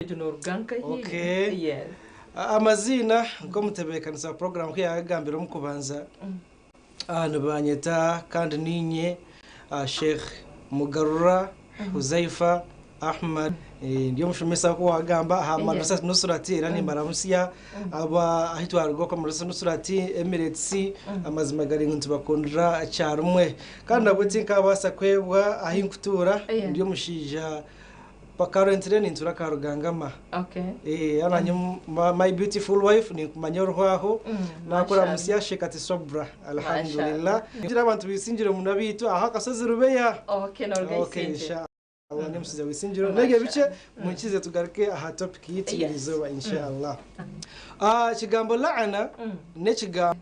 egyo nooruga nkahi? Okay. Yes. Amaziina nk'omutebeekanisa wa puroguraamu ku yaagambire omu kubanza, nibanyeta kandi niinye Sheikh Mugarura Huzaifa Ahmad. Ndi omushomesa nk'oku waagamba aha Madrasat Nusrat era nimbaramutsya aba ahu twaruga okwo Madrasat Nusrat, Emirates, amazima gari ngu nitubakundira kyarimwe. Kandi nabwo tinkaabaasa kwebwa ahu nkutuura, ndi omushaija Currently nintuura Karugangama. Okay. Eh, nanye my beautiful wife ninkumanya oruhwaho nakuramutsya Sheikh Sobra alhamdulillah. Ngira abantu bisingire muno abaitu aha akasozi Rubeya. Okay, noruga Okay, Isingiro. inshallah ndi omushaija w'Isingiro. N'ebyo bikye munkize tugaruke aha topic yaitu Yes. eriizooba inshallah. Ah, ekigambo la'ana n'ekigambo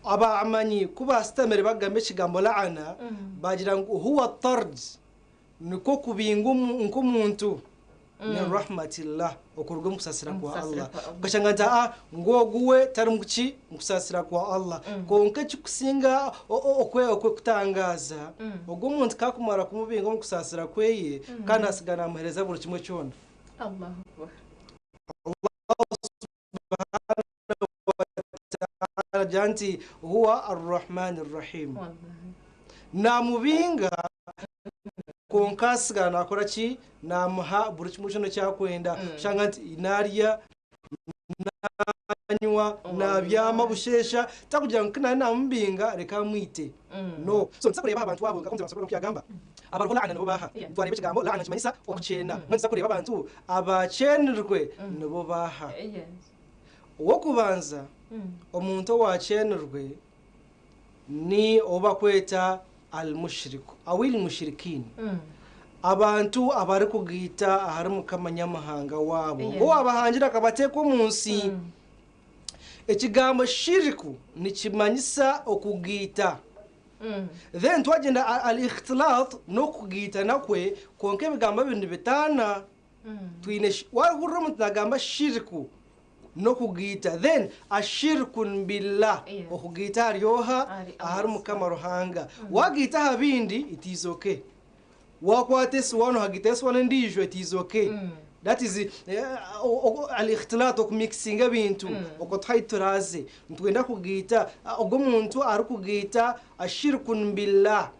abamanyi ku basitamire bagamba ekigambo la'ana bagira ngu huwa tard Nikwo kubinga nk'omuntu min rahmatillah, okuruga omu kusaasira kwa Allah. Okashanga nti aa ngu ogu we tari mu ki? Mu kusaasira kwa Allah. Kwonka ekirikusinga okutangaaza, ogwo omuntu ku akumara kumubinga omu kusaasira kweye, kandi asigara naamuheereza buri kimwe kyona. Allahu Akbar. Subhanahu wa ta'ala agira nti huwa arrahmani rrahim. Naamubinga kwonka asigara naakora ki? Naamuha buri kimwe kyona eki arikwenda. Oshanga nti naarya, nanywa, naabyama busheesha, tarikugira ngu ku nari naamubinga reka amwite. No. So nituza kureeba abantu abo nka oku yaagamba, abariho la'ana nibo baaha? Twareeba ekigambo la'ana nikimanyisa okukyeena. Mbwenu nituza kureeba abantu abakyeenirwe nibo baaha? Ow'okubanza, omuntu owaakyeenirwe ni ou barikweta Al-Mushriku awil Mushrikiin, abantu abarikugaita ahari Mukama Nyamuhanga waabo, ogwo owaabahangire akabateeka omu nsi. Ekigambo shiriku nikimanyisa okugaita. Then twagyenda Al-Ikhtilaat n'okugaita nakwe, kwonka ebigambo ebi nibitaana. Twine waahurira omuntu naagamba shiriku n'okugaita then ashirkun billah okugaita ahari oha? Ahari Mukama Ruhanga. Waagaita aha bindi it is okay. Waakwata esiwaani okagaitaho esiwaani endiijo it is okay. That is al-ikhtilaat okumixinga ebintu okwo tihariho ahu turaaze. Nitwenda kugaita ogwo omuntu arikugaita ashirkun billah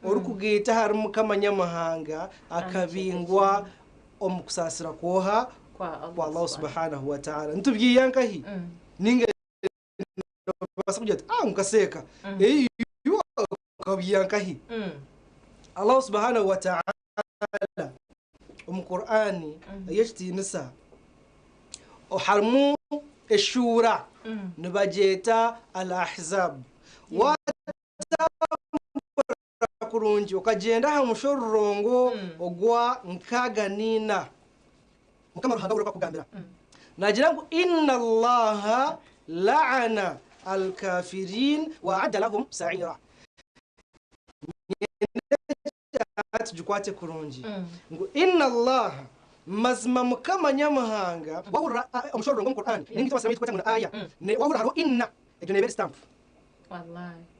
Orikugaita ahari Mukama Nyamuhanga akabingwa omu kusaasira kw'oha? Kwa Allah subhanahu wa ta'ala. Nitubyiha nkahi? Ninga nobaasa kugira oti, ah nkaseeka. Iwe okabyiha nkahi? Allah subhanahu wa ta'ala omu Qur'an ey'ekitiinisa harimu eshuura nibagyeta Al-Ahzab. Watambura kurungi okagyenda aha mushororongo ogwa 64, Mukama Ruhanga buri oku akugambira naagira ngu Inna Allaha la'ana al-kafirin wa a'adda lahum sa'ira. Nyenda tugikwate kurungi ngu Inna Allaha, mazima Mukama Nyamuhanga. Wahurira omushororongo omu Qur'an, ninga eki abasiramu ekitukweta ngu ni aya, wahurira hariho inna, egyo neeba eri stamp.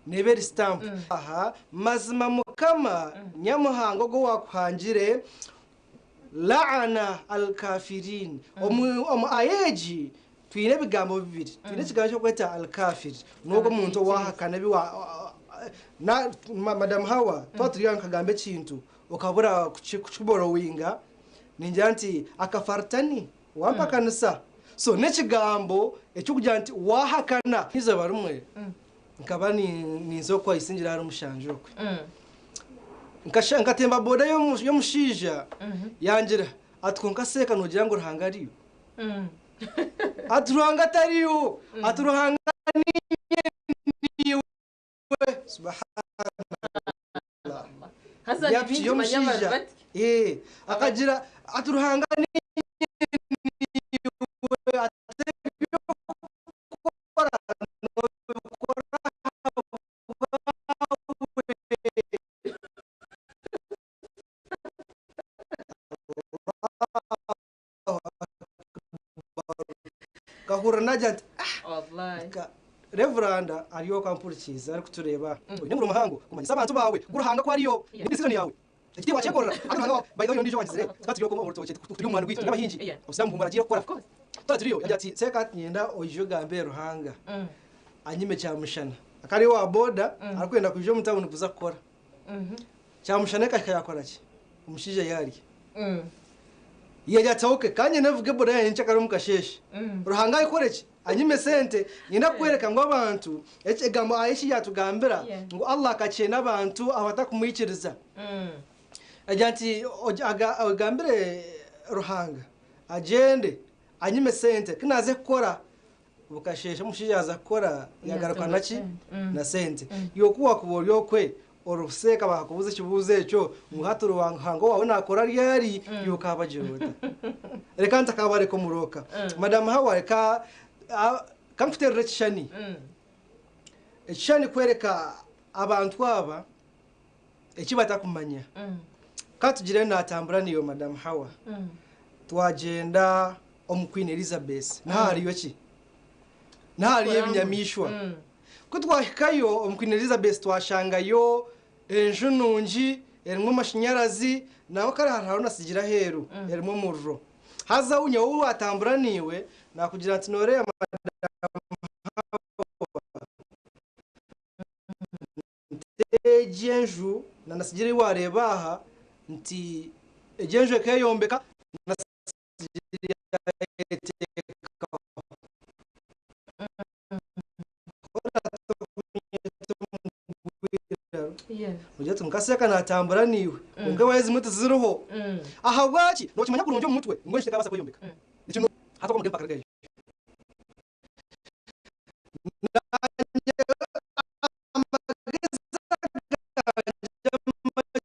Neeba eri stamp. Aha, mazima Mukama Nyamuhanga ogwo owaakuhangire, la'ana al-kafirin. Omu aya egi twine ebigambo bibiri. Twine ekigambo eki barikweta al-kafir, n'ogwo omuntu owaahakana ebi wa. Na, Madam Hawa, twaba turi aha nkagamba ekintu okabura kukiborowinga, ningira nti akafaritani. Wampakanisa? So n'ekigambo eky'okugira nti waahakana. Eizooba rimwe nkaba ninza okwa Isingiro ahari Mushanju okwe. Nkatemba boda y'omushaija yangira ati kwonka seeka noogira ngu Ruhanga ariyo? Ati Ruhanga tariyo, ati Ruhanga niinye niiwe. Subhanallah. Haza ni Yaapiki bingi manya y'omushaija bari batyo. Ee, akagira ati Ruhanga niiwe ati eby'okukora noobikora ahabwawe. Allahu Akbar. Nkahurira naagira nti ah! Wallahi. Ka Reveranda ari okwo ampurikiize arikutureeba. Oine omurimo muhango kumanyisa abantu baawe ku Ruhanga ku ariyo. Ni decision yaawe. Ekitiibwa wakyekorera. Hati Ruhanga waawe, by the way ondiijo owangizire, tukaba turi okwo omu rutookye turi omu mwani gwaitu turi abahingi, Obusiraamu bumuragiire kukora. Tukaba turiyo, yagira ati, Seeka ati niinyenda oije ogambire Ruhanga anyime kyamushana. Akaba ari owa boda arikwenda kwija omu tawuni kuza kukora. Kyamushana ekahika yakora ki? Omushaija yarya. Yagira ati ok, ka nyende nvuge boda yangye nyenkyakare omu kasheeshe. Ruhanga ayikore ki? Anyime sente. Niinyenda kukworeka ngu abantu, ekigambo aya eki yatugambira ngu Allah akakyena abantu abatakumwikiriza. Agira nti ogambire Ruhanga agyende anyime sente ku naaze kukora bukasheesha omushaija yaaza kukora yaagaruka naki? Na sente. Iwe ku waakuba ori okwe oriseeka bakakubuuza ekibuuzo ekyo ngu hati Ruhanga owaawe naakora ryari, iwe okaabagira ota? Reka ntakaabareka omuroka. Madam Hawa reka ka nkuteerere ekishushani. Ekishushani kworeka abantu aba eki batakumanya. Ka tugire naatambura naiwe Madam Hawa, twagyenda omu Queen Elizabeth, niho hariyo ki? Niho hariyo ebinyamaishwa. Ku twahikayo omu Queen Elizabeth twashangayo enju nungi erimu amashanyarazi nangwa kare hariho na sigira aheeru erimu omuriro. Haza nyowe ou waatambura naiwe naakugira nti nooreeba Madam Hawa, Nti egi enju na natsigira ei waareeba aha, nti egi enju ekeeyombeka natsigira yayeteekaho. Ogira oti nkaseeka naatambura naiwe kwonka ewaya ezimwe tiziriho. Ahabwaki? Nookimanya kurungi omu mutwe ngu enju tekaabaasa kweyombeka. Nikyo hati okamugamba empaka rugayo. Amagezi agangye amakye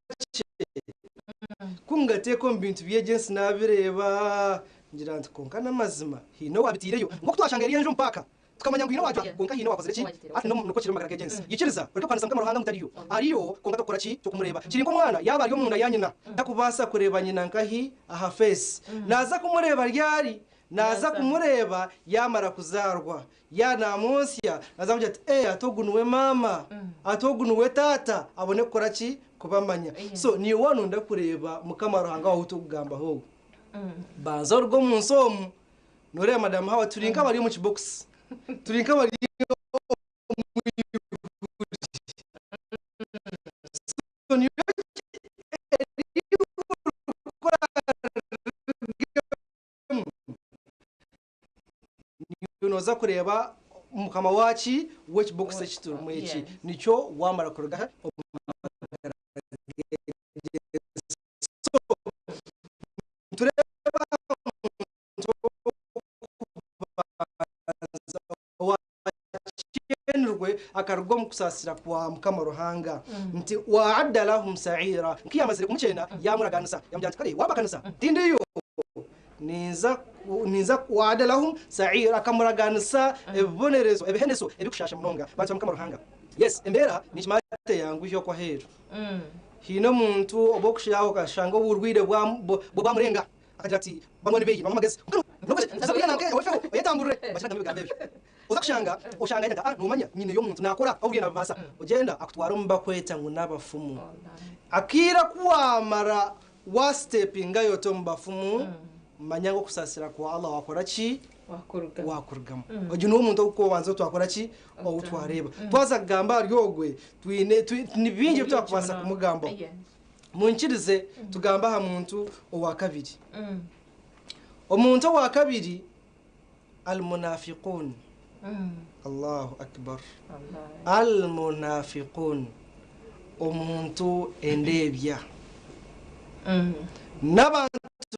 ku ngateeka omu bintu by'egi ensi naabireeba ngira nti kwonka n'amazima haine owaabitaireyo. Nk'oku twashanga eri enju omu paaka tukamanya ngu haine owaagihanga kwonka haine owaakozire ki? Hati nikwo kiri omu magara g'egi ensi. Yikiriza oreke kuhakanisa Mukama Ruhanga ngu tariyo. Ariyo kwonka tokukora ki? Tokumureeba. Kiri nk'omwana yaaba ari omunda ya nyina. Takubaasa kureeba nyina nkahi? Aha feesi. Naaza kumureeba ryari? Naaza kumureeba yaamara kuzaarwa. Yaaba naamwontsya, naaza kugira ati, Ee, ati ogu niwe maama, ati ogu niwe taata, abone kukora ki? Kubamanya. So, naiwe waaba nooyenda kureeba Mukama Ruhanga waawe ou turikugambaho ogu, banza oruge omu nsi omu, nooreeba Madamu Hawa, turi nk'abari omu kibokisi, turi nk'abari omu iguru. So, niyo eriguru ku oraarugemu, Niiwe nooza kureeba mukama waaki w'ekibokisi eki turimu eki. Nikyo waamara kuruga omu magara g'ensi. So, nitureeba omuntu ow'okubanza owaakyeenirwe akaruga omu kusaasira kwa Mukama Ruhanga nti, Wa'adda lahum sa'iira, nk'iyamazire kumukyeena yaamuraganisa, yaamugira nti, Kare waampakanisa, tindiyo. Ninza ninza wa'ada lahum sa'iira akamuraganisa ebibonerezo ebiheneso ebikushaasha munonga. Bantu ba Mukama Ruhanga. Yes, embeera nikimanya teyanguhi okwo aheeru. Haine omuntu obu okushaaho okashanga oburwaire bwa bwamurenga akagira ati banywani beye bamuha amagezi kwonka oza kurya nanka ofeho oyetamburure bakira kugamba ebigambo ebyo. Oza kushanga oshanga yagira ati ah nomanya nyineyo omuntu nakora obu nabibaasa ogyenda akutwara omu bakweta ngu n'abafumu. Akaire ku wamara Wa stepingayo oti omu bafumu, manya ngu okusasira kwa Allah wakora ki? Wakurugamu. Ogyo niwe omuntu ow'okubanza ou twakora ki? Ou twareeba. Twaza kugamba ahari ogwe, twine ni bingi ebi twakubaasa kumugambaho. Munyikirize tugambe aha muntu owa kabiri. Omuntu owa kabiri, Al-Munafiqun. Allahu Akbar. Al-Munafiqun. Omuntu endeebya. N'abantu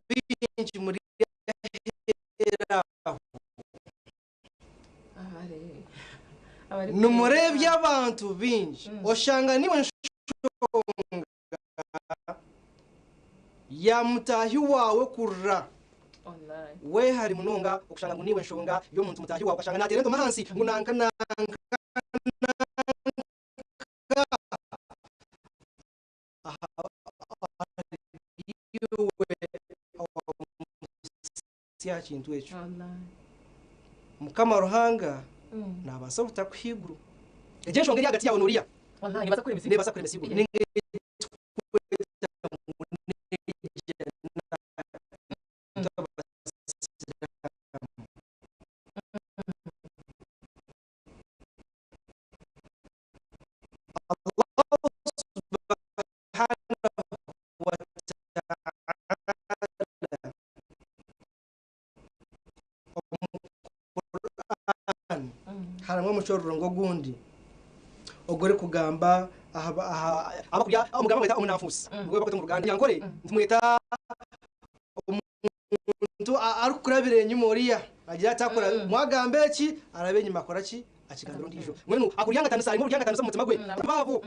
baingi muri aheeru aho. Nimureebya abantu baingi. Oshanga niiwe nshonga. ya mutaahi waawe kurira. Wehare munonga okushanga ngu niiwe nshonga y'omuntu mutaahi waawe okashanga naateera entoma ahansi ngu nanka nanka nanka ahariiwe owamutsya aha kintu ekyo. Mukama Ruhanga naabaasa obutakuha eiguru. Egyo enshonga eri ahagati yaawe n'oriya neebaasa kuremesa eiguru. Harimu omushororongo ogundi ogurikugamba aha aha abakurya omugambo bamweta omunanfuusi nigwo bakweta omu Ruganda. Runyankore nitumweta omuntu arikukurabira enyima oriya agira ati akora mwagamba eki araba enyima akora ki akigambira ondiijo. Mbwenu akuryangatanisa harimu oburyangatanisa omu mutima gwe. Baabo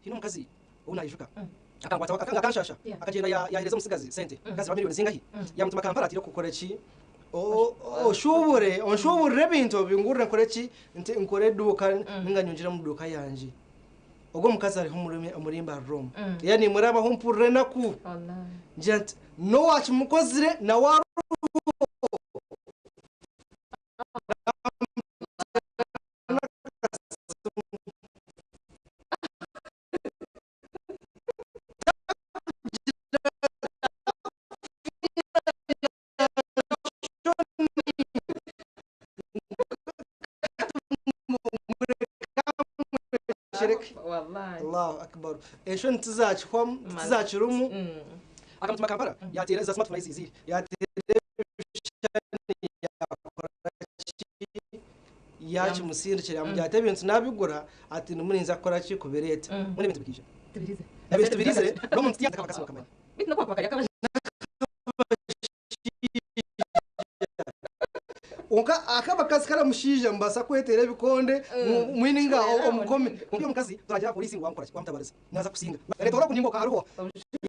haine omukazi ou naijuka akankwata akanshasha akagyenda yahereza omutsigazi sente ka ziraba miriyoni zingahi yamutuma Kampala ati okukora ki oshuubure onshuuburire ebintu obingurire nkore ki nti nkore eduuka ninga nyongyere omu duuka yangye. Ogwo omukazi ariho omuri Mbarara omu. Reero nimurabaho mpurira enaku ngira nti n'owakimukozire nawe ariho. Allahu Akbar. Enshoni tizakihwamu, tizakirumu. Akamutuma Kampala yateera za smartphone ahi ziizire yateera ebishushani yakora ki yakimusindikira yamugira ati ebintu nabigura ati ndimu ninza kukora ki kubireeta. Mbwenu ebintu bikaija. Ebintu tibiriizire n'omuntu tiyaza akaba akamanya. Kwonka ak'abakazi kari omushaija mubaasa kweteera ebikonde mwine nga omukomi. Kwonka iwe omukazi toragira aha poriisi ngu wamukora ki wamutabariza naaza kukusinga. Reero ora kuninga okaharuho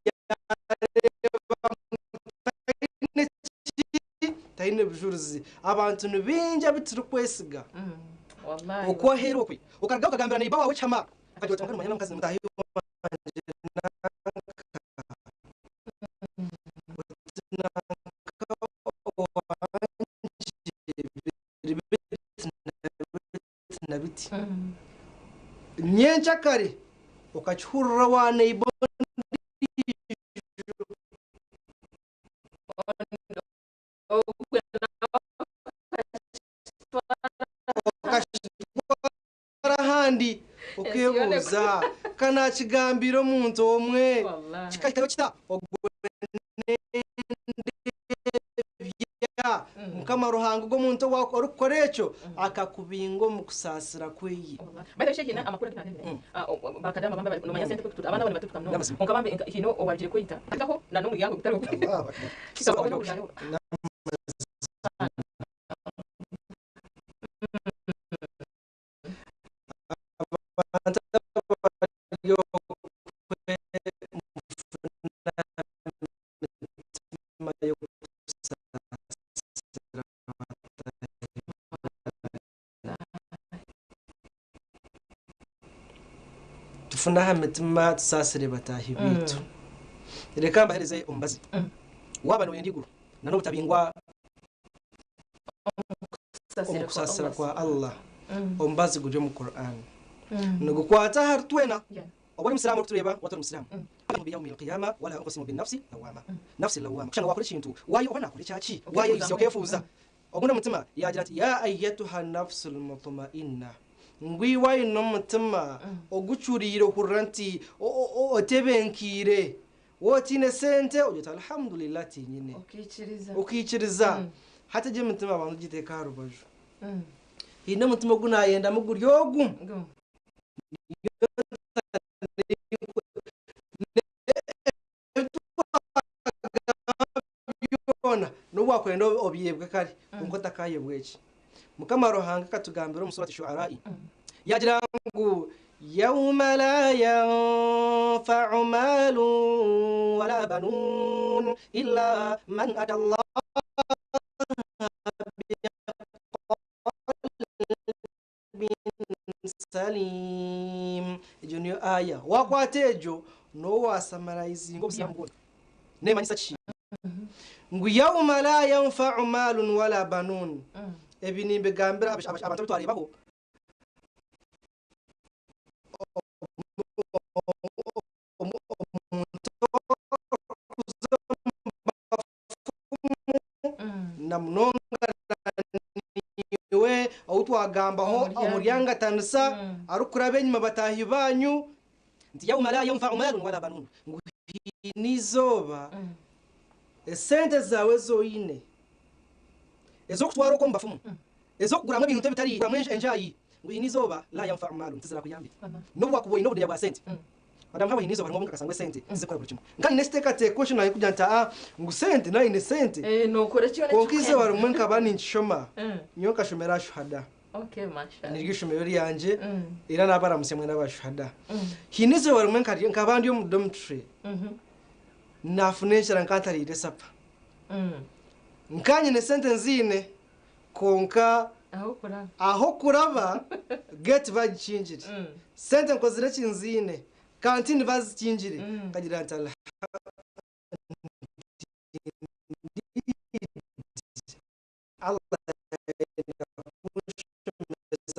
yareeba ngu taine ki taine bujurizi. Abantu ni baingi abu turikwesiga. Okwoheera okwe okarugaho okagambira neiba waawe ekihama okagira oti kwonka noomanya n'omukazi ni mutaahi wangye nanka. Na biti. Nyenkyakare okakihurira owa neiba ondiijo. Okakitwara ahandi okeebuuza, Ka naakigambiire omuntu omwe, kikahikayo kita? Ogwo n'endeebya. Mukama Ruhanga ogwo omuntu orikukora ekyo akakubinga omu kusaasira kwe. Abantu abari okwe mufune emitima y'okusaasira Tufune aha mitima tusaasire bataahi baitu. Reka mbahereze omubazi. Waaba nooyenda eiguru na n'obutabingwa omu kusaasira kwa Allah, omubazi guri omu Qur'an. Nigukwata ahari twena, oba ori Musiraamu orikutureeba oba otari Musiraamu. Bi-yaumil qiyama wala uqsimu binafsi lawama. Nafsi lawama. Kushanga waakora ekintu, waayo oba naakora ekyaki? Waayeyuzya okeefuuza. Ogundi omutima yaagira ati, Ya ayyatuha nafsu lmutumainna, ngu iwe aine omutima ogucuriire ohurira nti otebenkiire, waaba otiine sente ogira oti Alhamdulillah tinyine. Okaikiriza. Hati egyo emitima banza ogiteeke aha rubaju. Haine omutima ogu naayendamu guri ogu. Byona nobu wakwenda obyebwe kare kwonka otakayebwa eki. Mukama Ruhanga akatugambira omu surati Shu'arai yagira ngu yauma la yanfa'u maalun wala banuun illa man ata Allaha biqalbin salim. Egyo niyo aya. Wakwata egyo nowasamarayizinga obusiraamu bwona. Nemanyisa ki? Ngu yauma la yanfa'u maalun wala banuun. Ebi nimbigambira abantu abu twareebaho omuntu orikuza omu bafumu na munonga naiwe ou twagambaho omuryangatanisa arikuraba enyima bataahi baanyu nti yauma la yanfa'u maalun wala banuun ngu haine eizooba esente zaawe ezi oine ez'okutwara okwo omu bafumu. Ez'okuguramu ebintu ebitari kuguramu enjaayi ngu haine eizooba la yanfau maalun tizirakuyambe n'obu wakuba oine obudeeya bwa sente. Madamu Hawa haine eizooba rimwe obu nkakasa ngu esente tizikukora buri kimwe. Nka nyine ekiteekateeko eki naanye kugira nti aa ngu sente naaba nyine sente kwonka eizooba rimwe nkaba ninkishoma nyowe nkashomera aha Shuhada niryo ishomero ryangye era naabaramutsya mwena aba Shuhada. Haine eizooba rimwe nkaba ndi omu dormitory naafuna enjara nkaba ntariire sapa. Nkaba nyine sente nziine Kwonka ah'okuraba geeti bagikingire, sente nkozire ki nziine, kantini bazikingire, nkagira nti Allah ayenda kunshemeza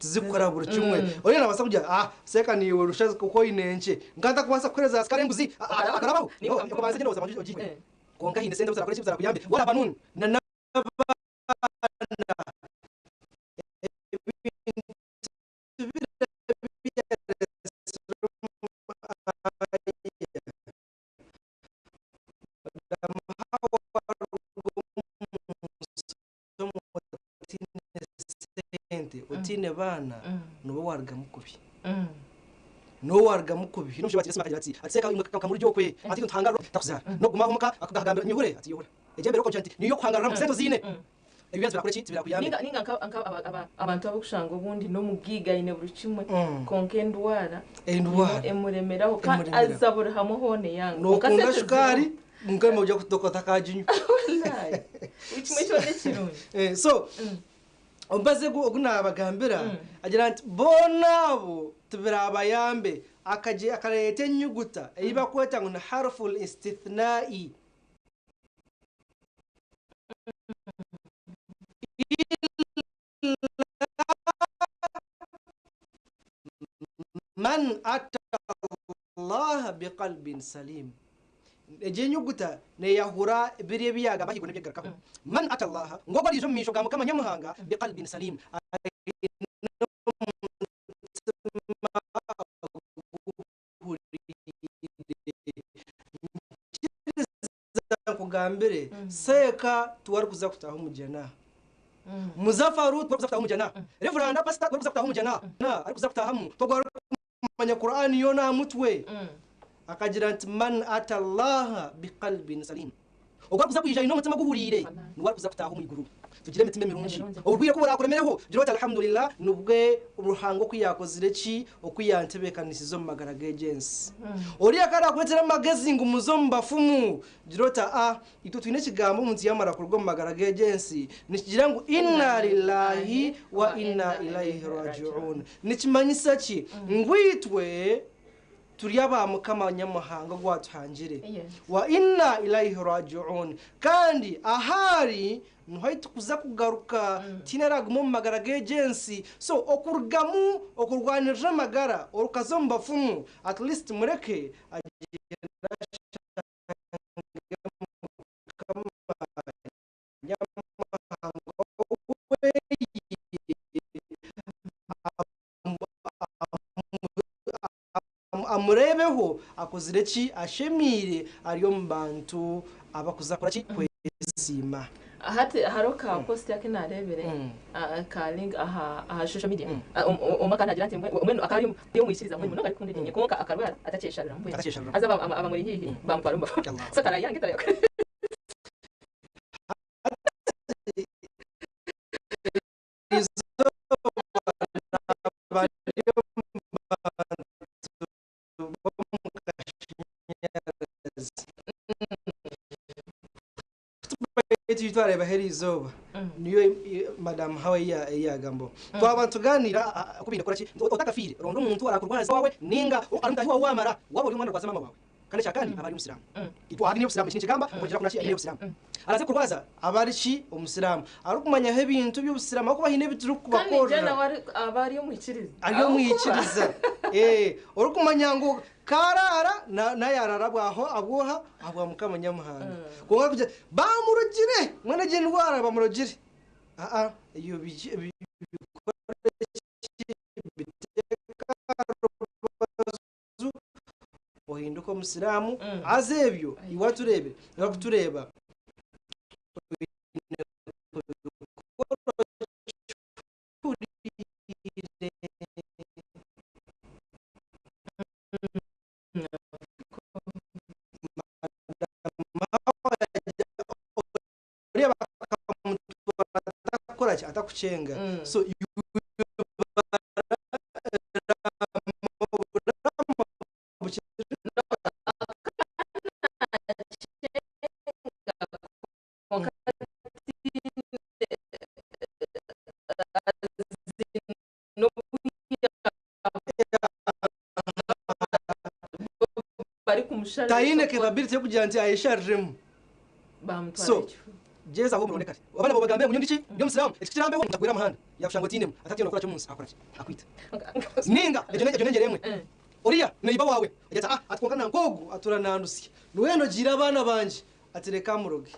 tizikukora buri kimwe oriya nabaasa kugira ah seeka niiwe rusha kuko oine nkye nka ntakubaasa kukuheereza sikaari embuzi akarabaho no okubanza gye ndowooza banza ogihwe kwonka haine sente obu zirakore ki zirakuyambe waraba nun na n'abaana ebintu biri ebi Otaine sente, otaine baana, nooba waarugamu kubi. Nooba waarugamu kubi. Haine omushaija owaatiire esimu akagira ati, ati seeka imwe kamurye okwe, ati itwe nituhangarira takuzaara. N'okugumaho omuka akagambira nyihure, ati yihura. Egyo embeera okagira nti niyo y'okuhangariramu, sente oziine. Ebyo byona tibirakore ki? Tibirakuyambe. Ninga ninga nka nka aba aba abantu abokushanga obundi n'omugaiga aine buri kimwe kwonka endwara Endwara. emuremeraho kandi Emuremeraho. aza buri hamwe hoona eyanga kwonka Nookunda sente shukaari, ziriho. mbwenu noija kutokota akaginywa. Wallaahi buri kimwe kyona ekirungi. Eh, so omubazi ogu ogu naabagambira agira nti boona abo tibiraabayambe akagye akareeta enyuguta ei bakweta ngu ni harful istithnai. Man ata Allaha biqalbin salim. Egyo enyuguta neyahura biri ebi yagamba ahaiguru n'ebi arikugarukaho. Man ata Allaha, ngu ogwo ariija omu maisho ga Mukama Nyamuhanga biqalbin salim, aine omutima oguhuriire. Nyikiriza nkugambire, seeka tiwarikuza kutaaha omu Jannah. Muzafaru tiwarikuza kutaaha omu Jannah. Reveranda, pastor tiwarikuza kutaaha omu Jannah. Arikuza kutaahamu t'ogwo Manya Kur'ani yoona aha mutwe. Akagira nti, Man ata Allaha biqalbin salim. Ogwo arikuza kwija aine omutima oguhuriire niwe arikuza kutaaha omu iguru. Tugire emitima emirungi. Oburwaire ku buraakuremereho, gira oti Alhamdulillah, Nibwe Ruhanga oku yaakozire ki? Oku yantebeekanisize omu magara g'egi ensi. Oriya ku araakureetera amagezi ngu muze omu bafumu, gira oti aa, Itwe twine ekigambo omuntu yaamara kuruga omu magara g'egi ensi nikigira ngu Inna lillahi wa inna ilaihi raji'un. Nikimanyisa ki? Ngu itwe turi aba Mukama Nyamuhanga ogwatuhangire. Wa inna ilaihi raji'un. Kandi ahaari niho ahu turikuza kugaruka tihaine araaguma omu magara g'egi ensi. So okurugamu okurwanirira amagara okaza omu bafumu at least mureke agyende amureebeho akozire ki ashemeire ari omu bantu abakuza kukora ki kwesiima. Hati hariho ka post aku nareebire ka link aha aha social media omwe akaba nagira nti mbwenu akaba ari omwikiriza mbwenu munonga arikukunda ediini ye kwonka akarwara atakyesharira mbwenu haza abamuri haihi bamutwara omu bafu so tarayanga tarayakora. Eizooba naba ndi omu bantu b'omu kashanyarazi. Kutubaire twareebaho eriizooba niyo Madam Hawa ei yaagambaho. Twaba nitugaaniira oku baine kukora ki, otakafiire ronda omuntu oraakurwaza owaawe nainga ari mutaahi waawe waamara waaba ori omwana orwaza maama waawe kandi ekya kandi aba ari omusiraamu. Itwe aha diini y'obusiraamu eki ninkigamba okurugiirira ku naki ediini y'obusiraamu. Araaze kukurwaza aba ari ki? Omusiraamu. Arikumanyaho ebintu by'obusiraamu ahabw'okuba haine ebi Kandi turikubakorera. nawe aba ari omwikiriza. Ari omwikiriza. Orikumanya ngu Karaara naye araara abwaho abwoha ahabwa Mukama Nyamuhanga. Kwonka kugira bamurogire mbwenu egyo endwara bamurogire aa ebyo bikore ki biteeke aha rubaju Ohinduke omusiraamu. Haza ebyo iwe atureebire, iwe arikutureeba, oine kubikora okihuriire. Oriya bakamutwara atakukora ki? Atakukyenga. So Taine capability yokugira nti ayeshariremu. So gyezaho omuronde kare. Abaana baawe bagambire ngu nyowe ndi ki? Ndi omusiraamu. Eki tikirambeho omuntu akugwera aha muhanda yakushanga otiinemu atatiine nokora ki omunsi akora ki? Akwita. Ninga egyo egyo n'engyero emwe. Oriya neiba waawe agira ati ah ati kwonka nanka ogu atuura nandusya. Niwe yanogiire abaana bangye ati reka amuroge.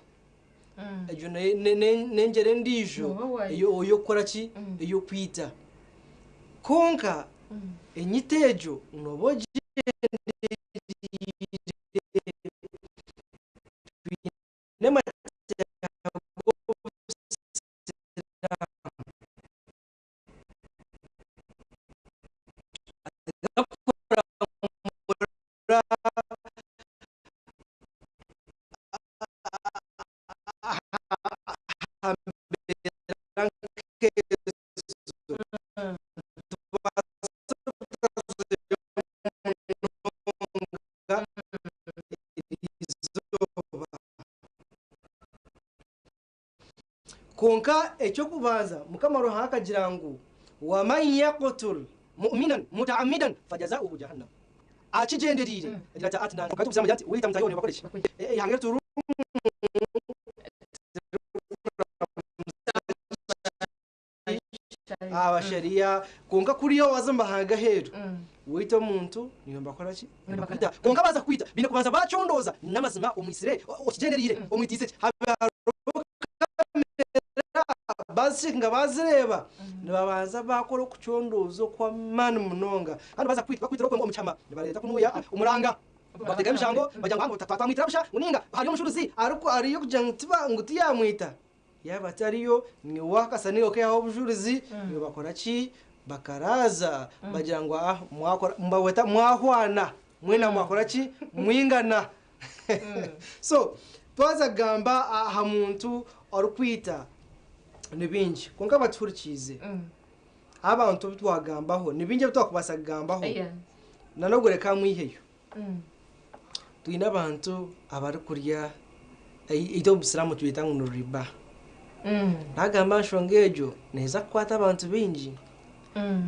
Egyo n'engyero endiijo ey'okukora ki? Ey'okwita. Kwonka enyito egyo nooba ogyendereire twine amateeka g'Obusiraamu agakuramura aha mbeera nk'ezo. Nitubaasa kutazayo munonga erizooba. Kwonka eky'okubanza Mukama Ruhanga akagira ngu, Waman yakutul mu'minan muta'ammidan fajaza'uhu jahannam. Akigyendereire agira ati, ati nanga ati ati wita mutahi wawe bakore ki? Eihanga eri turimu aba sharia kwonka kuriya waza omu mahanga aheeru waita omuntu niiwe nibakora ki? Nibakwita. Kwonka baaza kukwita baine kubanza baacondooza n'amazima omwitsire okigyendereire omwitiise ki? Habe hariho kamera bazicekinga bazireeba nibabanza baakora okucondooza okw'amaani munonga kandi baaza kukwita bakwitira okwo omu kihama nibareeta kunuya omuranga bakuteekaho emishango bagira ngu twamwitira busha ngu nainga hariyo omushurizi ariyo kugira ngu tiyamwita. Yaaba atariyo, niiwe waakasa niiwe okaihaho obujurizi, niiwe bakora ki? Bakaraaza bagira ngu ah mwakora mbabweta mwahwana, mwena mwakora ki? Mwingana. So twaza kugamba aha muntu orikwita ni bingi kwonka abatuhurikiize abantu abu twagambaho ni bingi ebi twakubaasa kugambaho nan'ogwo reka amwiheyo. Twine abantu abarikurya itwe omu busiraamu nitweta ngu ni riba. Nagamba aha nshonga egyo neeza kukwata abantu baingi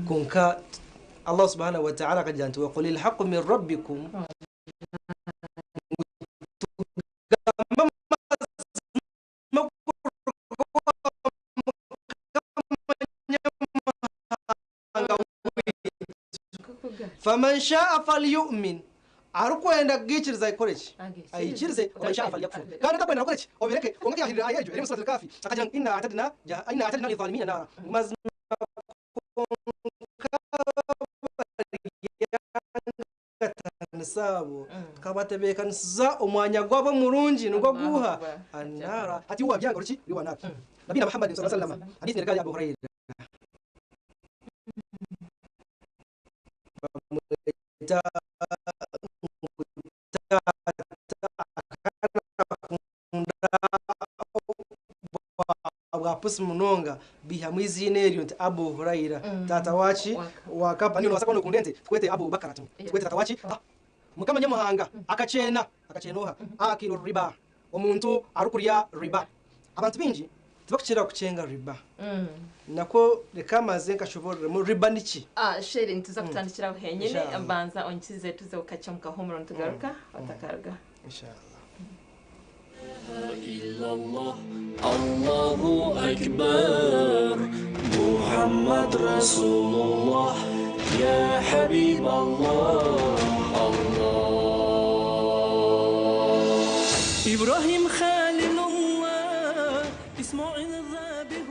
kwonka Allah subhanahu wa ta'ala akagira nti waqulil haqu min rabbikum tugambe amazima kuruga owa Mukama Nyamuhanga waitu. Faman shaa falyu'min, arikwenda kugaikiriza aikore ki? Aikirize, waman shaa falyakfur, kandi otakwenda akore ki? Obireke. Kwonka kuyahirire aya egyo eri omu Surat Al-Kahfi, akagira ngu inna a'tadna inna a'tadna lidhalimina naara, ngu mazima kwonka abaryangatanisa abo tukabatebeekanisiza omwanya gwabo omurungi nigwo guuha? Annaara. Hati iwe wabyanga ori ki? Ori owa naara. Nabina Muhammad sallallahu alaihi wasallam, hadithi neereka ahari Abu Hurairah. Bamweta ngu taata akanakunda bwa pusi munonga baihamu eiziina eryo nti Abu Huraira taata waki wa kapa nobaasa kuba nokunda ente tukwete Abu Bakar tukwete taata waki Mukama Nyamuhanga akakyeena akakyeena oha akilu riba Omuntu arikurya riba. Abantu baingi tibakukira kukyenga riba. Nakwo reka mbanze nkashoboororemu riba niki. Sheri nituza kutandikira aho henyine Inshallah. mbanza onkize tuze kukakye omu kahuumuro nitugaruka otakaruga. Inshallah. Illallah Allahu Akbar Muhammad Rasulullah Ya Habib Allah Allah Ibrahim Khalilullah Ismail Zabih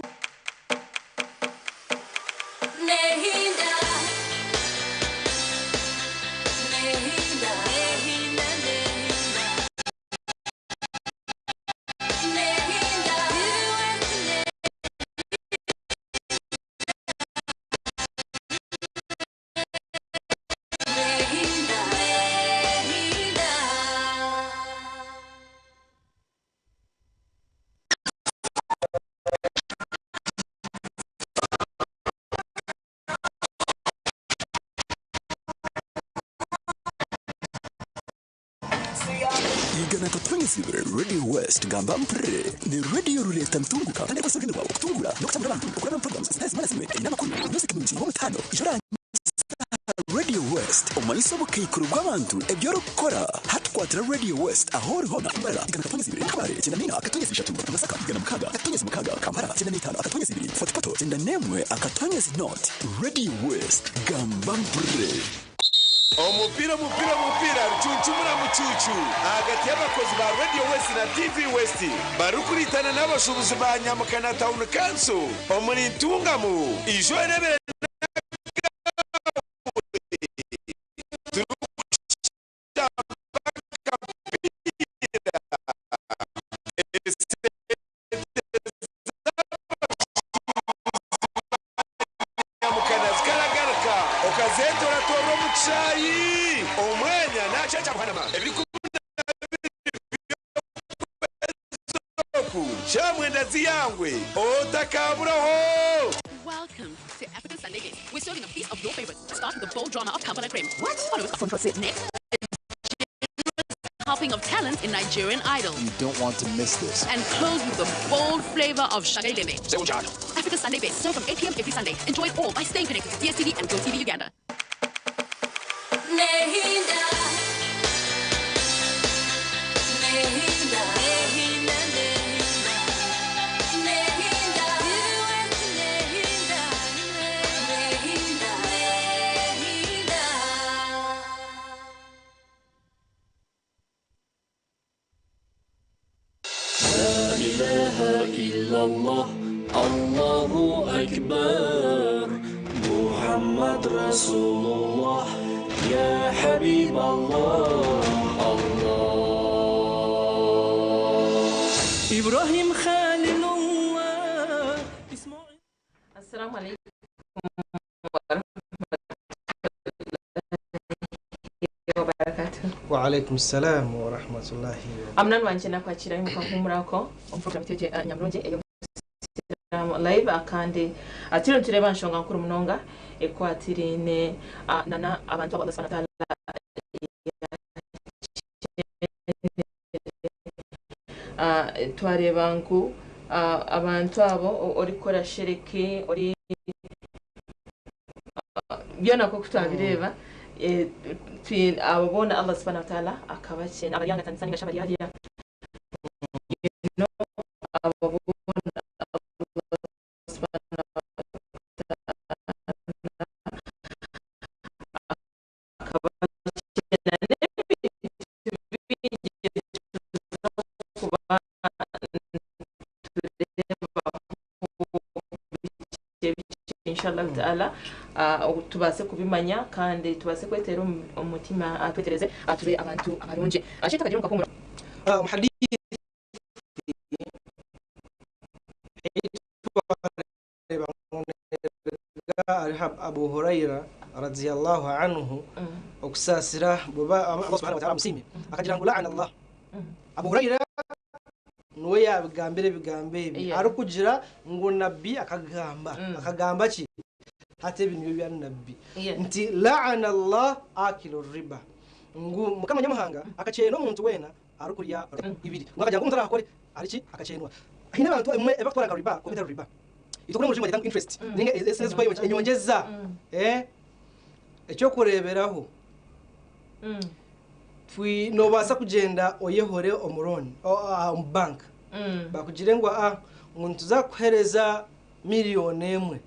102.2 Radio West gamba mpurire ni radio rureeta ntunguka kandi ekozesa orurimi rwawe okutungura n'okutambura abantu okuraba omu programs zitari zimwe na zimwe eine amakuru, music nungi w'omutaano ijo Radio West omanyise obukaikuru bw'abantu ebi orikukora hati kwatira Radio West ahu ori hoona Mbarara 102 Kabale 94.3 Masaka 106.6 Kampala 95.2 Fort Portal 91.0 Radio West gamba mpurire. Omupiira omupiira omupiira rucuncumura mucuucu ahagati y'abakozi ba Radio West na TV West barikuriitana n'abashuubuzi ba Nyamukana Town Council omuri Ntungamo ijo orebere n'agaawe turikushamba akapiira esente z'abashuubuzi ba Nyamukana zikaragaruka okazeetoratorera omu kishaayi omwanya naakyenkya buhanama ebiri 12 by'okwezi oku shaaha mwenda z'eihangwe otakaburaho. Welcome to African Sunday Guest. We're serving a piece of your favorites. Start with the bold drama of Kampala Creme. What? Follow with next. A helping of talent in Nigerian Idol. You don't want to miss this. And close with the bold flavor of Shaka Ilembe. African Sunday Best, served from 8 p.m. every Sunday. Enjoy it all by staying connected to DSTV and GoTV Uganda. Nehinda. Nehinda. Nehinda. Nehinda. Nehinda. Nehinda. Nehinda. لا إله إلا الله الله أكبر محمد رسول الله يا حبيب الله الله إبراهيم خليل الله إسماعيل السلام عليكم ورحمة الله وبركاته. وعليكم السلام ورحمة الله وبركاته. Amnani wanje nakwakira mukahumurako omu program yaitu nyamurungi ey'omusiraamu live kandi turiyo nitureeba nshonga nkuru munonga ekwatiraine nana abantu abu Allah subhanahu wa ta'ala twareeba ngu abantu abo orikukora shiriki ori byona nk'oku twabireeba abo boona Allah subhanahu wa ta'ala akabakyena abaryangatanisa ninga shi abari hariya abo boona Allah subhanahu wa ta'ala akabakyena n'ebintu bingi tuza kuba nitureebaho bikye bikye inshallah ta'ala tubaase kubimanya kandi tubaase kweteera omu mutima twetereze tube abantu abarungi. Kyetakagira omu kahuumuro. Omu hadithi twareeba ngu neerega ahari Abu Huraira radiyallahu anhu okusaasira buba Allah subhanahu wa ta'ala amusiime akagira ngu la'ana Allah Abu Huraira niwe yaabigambire ebigambo ebi arikugira ngu nabbi akagamba akagamba ki hati ebi nibyo bya nabbi nti la'ana Allah akilu riba ngu mukama nyamuhanga akakyena omuntu weena arikurya ibiri ngu akagira ngu omuntu arakore ariki akakyenwa haine abantu abamwe ebakutwara nka riba kwonka etari riba itwe omu rujungu bagyeta ngu interest ninga esente ezikweyo enyongyeza ekyokureeberaho noobaasa kugyenda oyehore omu loan omu bank bakugire ngu ngu nituza kukuheereza miliyoni emwe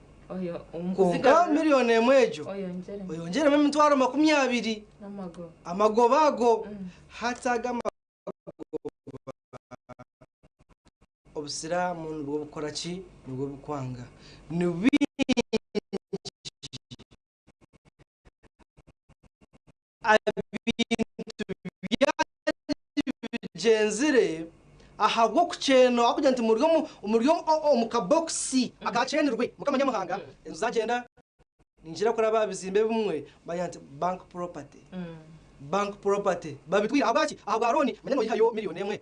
kwonka miliyoni emwe egyo oyongyeremu emitwaro 20 amagoba ago hati aga amagoba obusiraamu nibwo bukora ki nibwo bukwanga ni bingi ebintu byagyenzire ahabw'okukyenwa ahabw'okugira nti muri muri omu kabokisi akakyenirwe mukama nyamuhanga enju zagyenda ningira kuraba aha bizimbe ebimwe bagira nti bank property bank property babitwire ahabwaki ahabwa loan manya noyihayo miliyoni emwe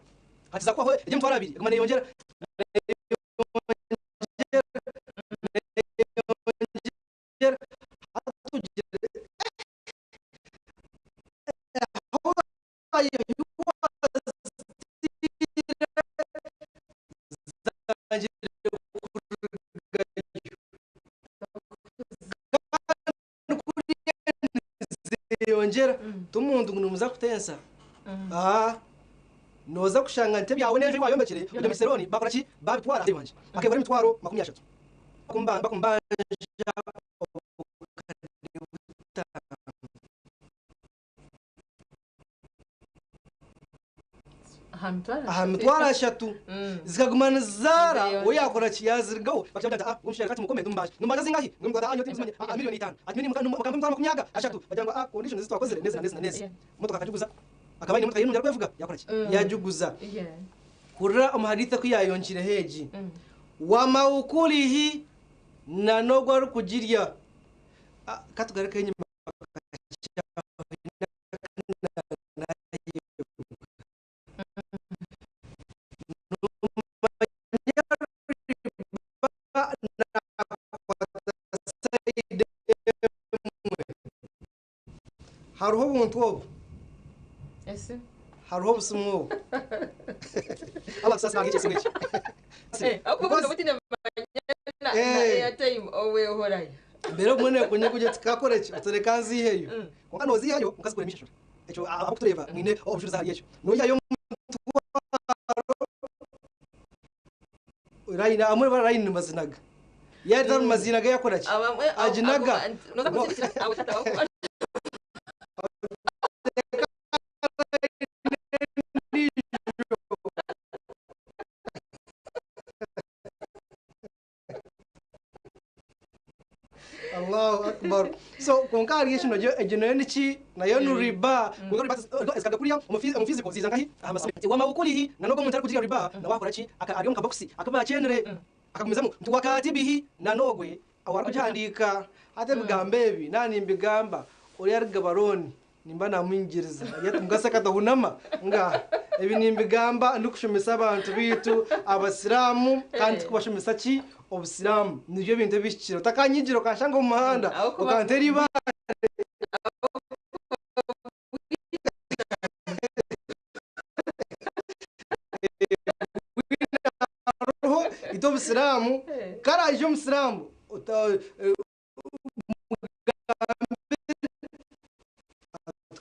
hati za kuhwaho ery'emitwaro abiri eguma neyongyera neyongyera hati ogire neyongyera ti omuntu ngu nimuza kutensa aa nooza kushanga nti ebyawe n'enju ei wayombekire ori omu kiserooni bakora ki babitwara wangye akebura emitwaro 30 bakumubanja obukadde butaano. Aha mitwaro ashatu zikaguma nizizaara we yakora ki yazirigaho bakira ati ah omushaija kati mukome nimubanja nimubanja zingahi ngu ah nyowe tindikuzimanya ah milioni itano ati mukamba emitwaro makumi aga ashatu bagira ngu ah conditions ezi twakozire nezi na nezi na nezi emotoka akagiguza akaba aine emotoka ye nungi arikwevuga yakora ki yagiguza hurira omu hadith oku yayongireho egi wamaukulihi na n'ogu arikugirya ah katugaruke enyima Hariho obuntu obu. Hariho obusimu obu. Mbere obumwe nekonya kugira oti kakora ki oti reka nziiheyo. Kwonka noziihayo kwonka zikurema ishashura. Ekyo abakutureeba mwine obujurizi ahari ekyo. Noihayo omutwaro line abamwe bara line nibazinaga. Yaaheza omu maziina ge yakora ki? Aginaga. Allahu Akbar. So kwonka hariyo ekyo nagyo egyo nayo niki nayo ni riba. Kwonka riba zikaruga kuriya omu omu physical ziiza nkahi aha masimu. Wama ukurihi na n'ogwo omuntu arikugirya riba nawe akora ki aka ari omu kabokisi aku baakyenire akagumizamu nti wakatibihi na n'ogwe owarikugihandiika. Hati ebigambo ebi naaba nimbigamba oriya arikugaba looni Nimba naamwingiriza ari ati mugasa katahunama nga ebi nimbigamba ndikushomesa abantu baitu abasiraamu kandi tikubashomesa ki obusiraamu nibyo ebintu ebihikire otakanyigira okanshanga omu muhanda okanteera eibaare hariho itwe obusiraamu karaije omusiraamu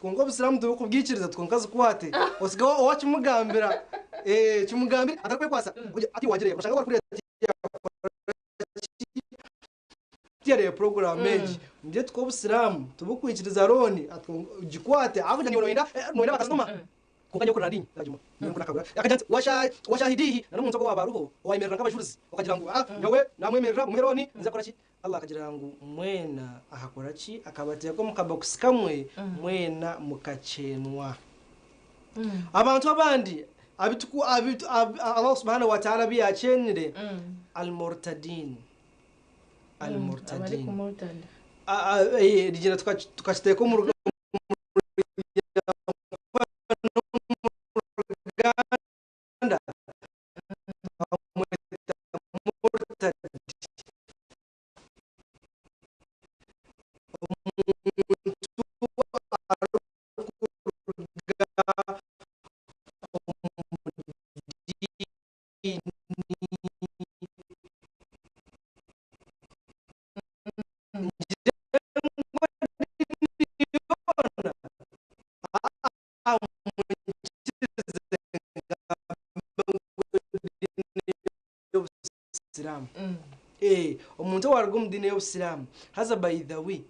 Kwonka obusiraamu tibukubwikiriza twonka zikwate osigaho owakimugambira kimugambire atarikwekwasa ati wagireeba oshanga wari kuriya tiyareeba puroguraamu egi mbwenu itwe obusiraamu tibukwikiriza looni gikwate ahabw'okugira ngu noyenda bakasitoma. Kwonka nyowe kurira ndinye, ndagimwa. Nyowe ngu nakagura. Akagira ati, Washa, washahidihi, na n'omuntu ogwo owaaba aruho, owayemerera nk'abajurizi, okagira ngu, ah, nyowe namwemerera, mumuhe looni, nze kukora ki? Allah akagira ngu, Mwena akakora ki? Akabateeka omu kabokisi kamwe, mwena mukakyenwa. Abantu abandi abitu, abitu, ab, Allah subhanahu wa ta'ala abu yaakyenire, Al-murtadin. Al-murtadin. Abarikumurtad. A, a, eh, rigira tukakiteeka omu ruga- Ruganda bamweta murtad. Omuntu arikuruga omu diini ngire ngu ediini yoona munyikirize ngambe ngu ediini y'obusiraamu. Omuntu owaruga omu diini y'obusiraamu haza by the way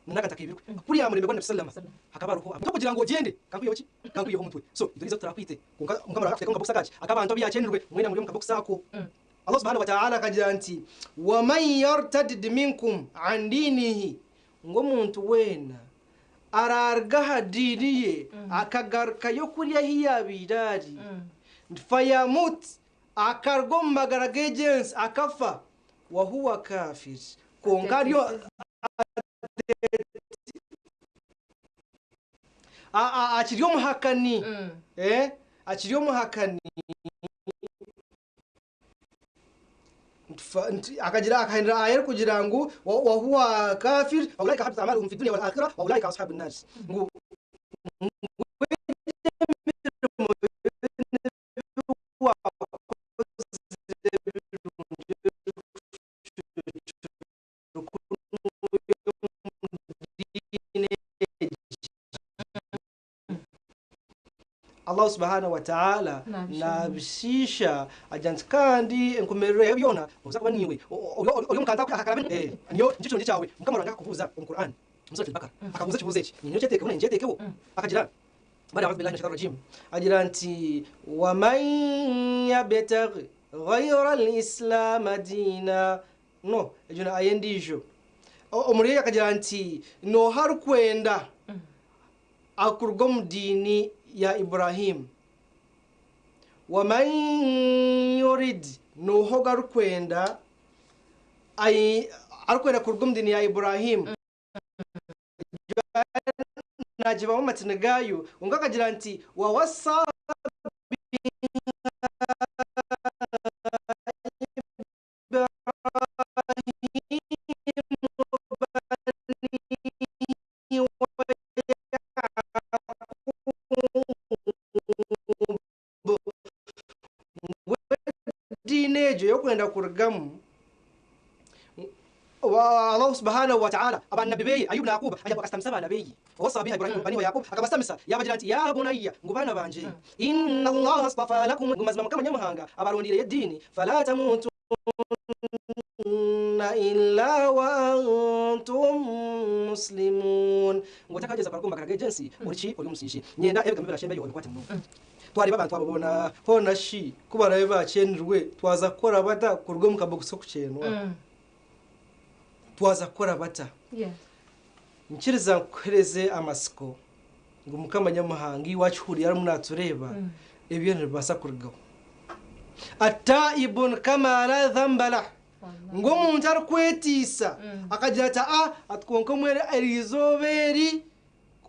n'akati akaibirwe kuriya aha murembe gwa Nabbi sallama hakaba hariho abantu kugira ngu ogyende kankwiheho ki? Kankwiheho omutwe. So itwe eriizooba titurakwite kwonka Mukama Ruhanga akuteeka omu kabokisi akaki? Ak'abantu abu yaakyenirwe mwena muri omu kabokisi ako. Allah subhanahu wa ta'ala akagira nti, Waman yartadid minkum an diinihi, ngu omuntu weena araaruga aha diini ye akagarukayo kuriya ahi yaabaire ari, nti fayamut, akaruga omu magara g'egi ensi akafa, wahuwa kaafir, kwonka ari akiri omuhakani, akiri omuhakani. Akagira akahindura aya erikugira ngu wahuwa kafir waulaika habita amaluhum fi dunya wal akhira waulaika ashabu nar ngu emirimo wakozire ebirungi Allahu subhanahu wa ta'ala nabishiisha agira nti kandi enkomerero ya byona oza kuba niiwe ori omu kantu akarabe niyo nikyo kirungi kyawe. Mukama Ruhanga akakubuuza omu Quran omu Surat Al-Baqarah akabuuza ekibuuzo eki nyowe nkyeteekeho nainye nkyeteekeho akagira bari a'udhu billahi minash shaitani rajim agira nti waman yabtaghi ghayra al-islama diina no egyo ni aya endiijo omuri eyo akagira nti nooha arikwenda akuruga omu diini ya Ibrahim waman yurid nooha ogu arikwenda arikwenda kuruga omu diini ya Ibrahim naagibamu amatini gaayo kwonka akagira nti wawasa Ediini egyo y'okwenda kurugamu, Allah subhanahu wa ta'ala ba Nabbi beye Ayub na Yaquba agira ngu akasitamisa abaana beye, Wawassa biha Ibrahim banihi wa Yaqub akabasitamisa yabagira ati ya bunayya ngu baana bangye inna Allaha astafa lakum ngu mazima Mukama Nyamuhanga abarondiireyo ediini fala tamutunna illa wa antum muslimun ngu otakagyeza kuruga omu magara g'egi ensi ori ki ori omusiisi. Nyenda ebigambo ebirashembeyo obikwate munonga. Twareeba abantu abo boona. Hoona shi ku baraabe baakyenirwe, twaza kukora bata kuruga omu kabokisi k'okukyeenwa? Twaza kukora bata? Nkiriza nkuhereze amatsiko ngu Mukama Nyamuhanga iwe akihuriire arimu naatureeba, ebyo nibibaasa kurugaho. At-taibun kama la dhamba lah, ngu omuntu arikwetiisa akagira ati, Aa, ati kwonka eri izooba eri,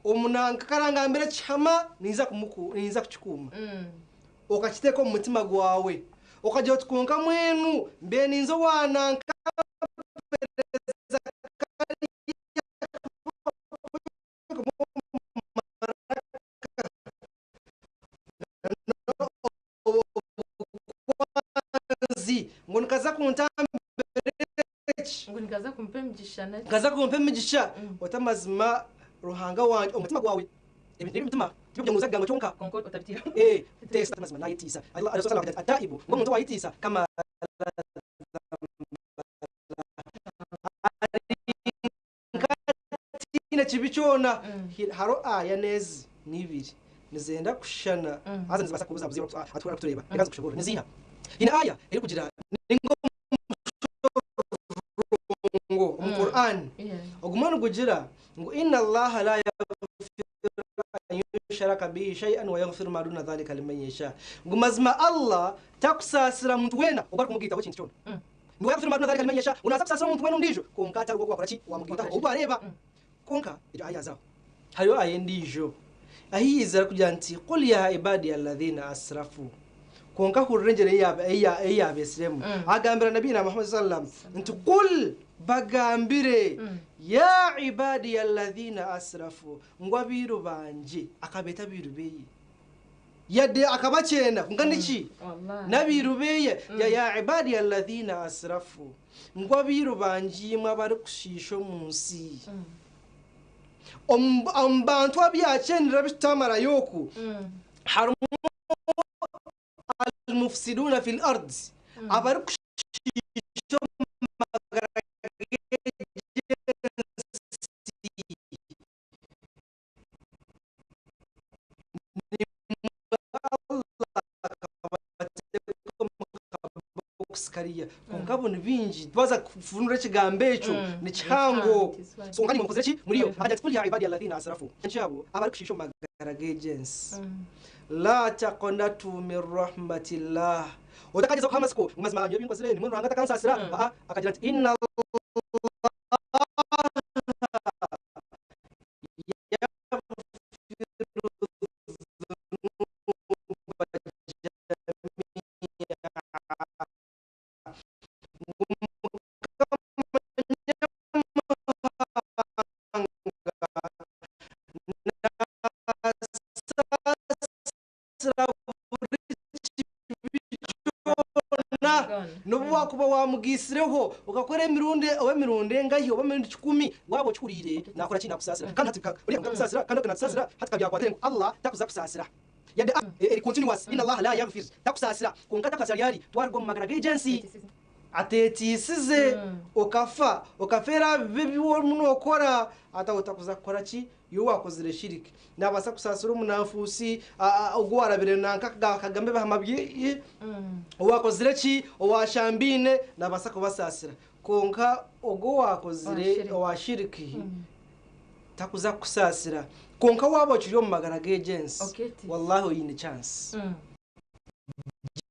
Omunanka ku arangambira ekihama, ninza ninza kukikuuma. Okakiteeka omu mutima gwawe. Okagira oti kwonka mbwenu mbe ninza owa nanka mpereza kariya maraka obukwanzi ngu nikaza kuntambira eki. Ngu nikaza kumpa emigisha naki. Nikaza kumpa emigisha. Oti amazima Ruhanga wangye omu mutima gwawe. Ebintu biri omu mutima tibiri kugira ngu oza kugamba kyonka. Kwonka otabiteeramu. Teesa oti amazima nayetiisa. Allah sallam akagira ati Ataibu ngu omuntu owayetiisa kama Tihaine kibi kyona. Hariho aya n'ezi n'ibiri nizenda kushushana haza nizibaasa kubuzabuza arikutureeba. Reka nzikushoboorore. Niziiha? Haine aya erikugira ninga omushororongo omu Qur'an ogumwe nigugira ngu Inna Allaha la yaghfiru an yushraka bihi shay'an wa yaghfiru ma duna dhalika liman yasha ngu mazima Allah takusaasira muntu weena ogu arikumugaitaho ekintu kyona. Ngu yaghfiru ma duna dhalika liman yasha, ngu naaza kusaasira omuntu weena ondiijo, kwonka atari ogwo owakora ki? Owamugaitaho, ou twareeba. Kwonka egyo aya yaazaho. Hariho aya endiijo ahu yaiza arikugira nti, Qul ya ibadiya alladhina asrafu, kwonka hurira engyero ei yaabeetsiremu. Agambira Nabiyina Muhammad sallam nti, Qul, bagambire, ya ibadiya alladhina asrafu, ngu abairu bangye, akabeeta abairu beye. Yade akabakyena kwonka niki? N'abairu beye, ya ya ibadiya alladhina asrafu, ngu abairu bangye imwe abarikushiisha omu nsi. Omu bantu abu yaakyenire abu tutamarayo oku, harimu al-mufsiduuna fil ard, abarikushiisha omu magara g'egi ensi. Kariya kwonka abo ni baingi twaza kufunura ekigambo ekyo ni kihango so kwonka nimwe mukozire ki muriyo akagira ati kul ya ibadi alladhina asrafu abo abarikushiisha omu magara g'egi ensi la taqnatu min rahmatillah otakagyezaho kuha amatsiko ngu mazima nyowe ebi nkozire nimwe Ruhanga takansaasira aa akagira ati inna N'obu waakuba waamugaisireho okakora emirundi oba emirundi engahi oba emirundi kikumi, waaba okihuriire naakora ki? Naakusaasira. Kandi hati oriya ngu takusaasira kandi oriya naakusaasira, hati ka byakwatire ngu Allah takuza kusaasira. Yadde a eri continuous, Inna Allaha la yaghfir, takusaasira, kwonka takusaasira ryari? Twaruga omu magara g'egi ensi. Ateetiisize, okafa, okafeera aha bibi ebi orimu nookora, hati aho takuza kukora ki? Iwe waakozire shiriki. Naabaasa kusaasira omunanfuusi ogu owaarabire nanka akagamba ebihama bye, owaakozire ki? Owaashambaine, naabaasa kubasaasira. Kwonka ogwo owaakozire owa shiriki takuza kukusaasira. Kwonka waaba okiri omu magara g'egi ensi, wallahi oine chance.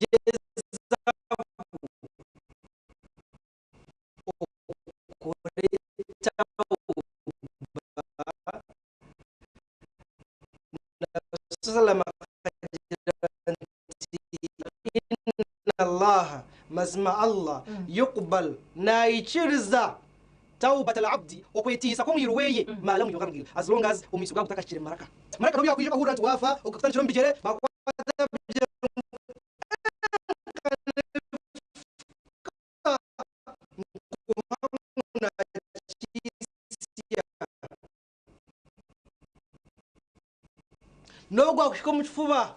Gyezaho okore tauba. Nabbi akagira nti, Inna Allaha, mazima Allah, yuqbal, naikiriza, taubat al-abdi, okwetiisa kw'omwiru weye, ma lam yughargir, as long as omwitsyo gwawe gutakahikire mu maraka. Maraka nobu yakwija okahurira nti waafa, okakutandikira omu bigyere, bakukwata bigyere nkuha ngu N'obu gwakuhika omu kifuba,